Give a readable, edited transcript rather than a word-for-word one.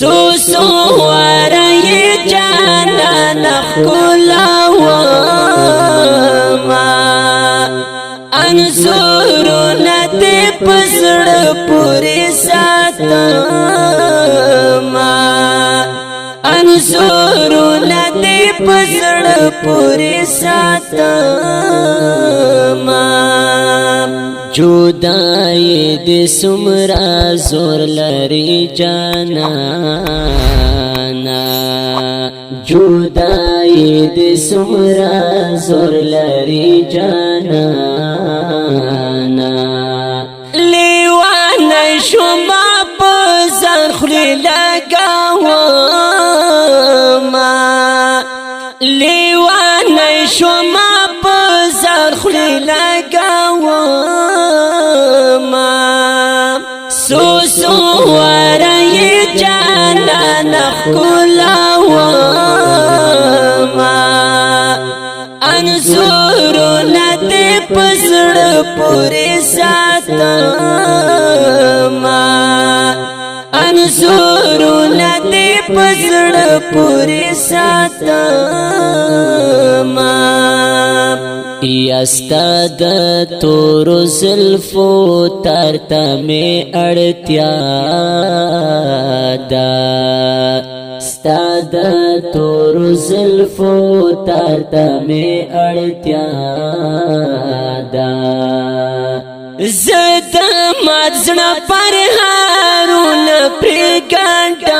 سو سو ورای جانان خلا وما، انصورونه دې پزړه پوری ساتما، انصورونه دې پزړه پوری ساتما۔ جدای د سمرا زور لري جانا، جدای د سمرا زور لري جانا۔ لیوان شما په ځان خلی لګاوما، لیوان شما په ځان خلی لګاوما۔ سو سو ورای جانان خلا وما، انصورونه دې پزړه پوری ساتما، انصورونه دې پزړه پوری ساتما۔ یستا د تور زلفو تر تمه اړتیا دا، ستا د تور زلفو تر تمه اړتیا دا۔ زه د مات زړه پر هارون پرې ګنډه۔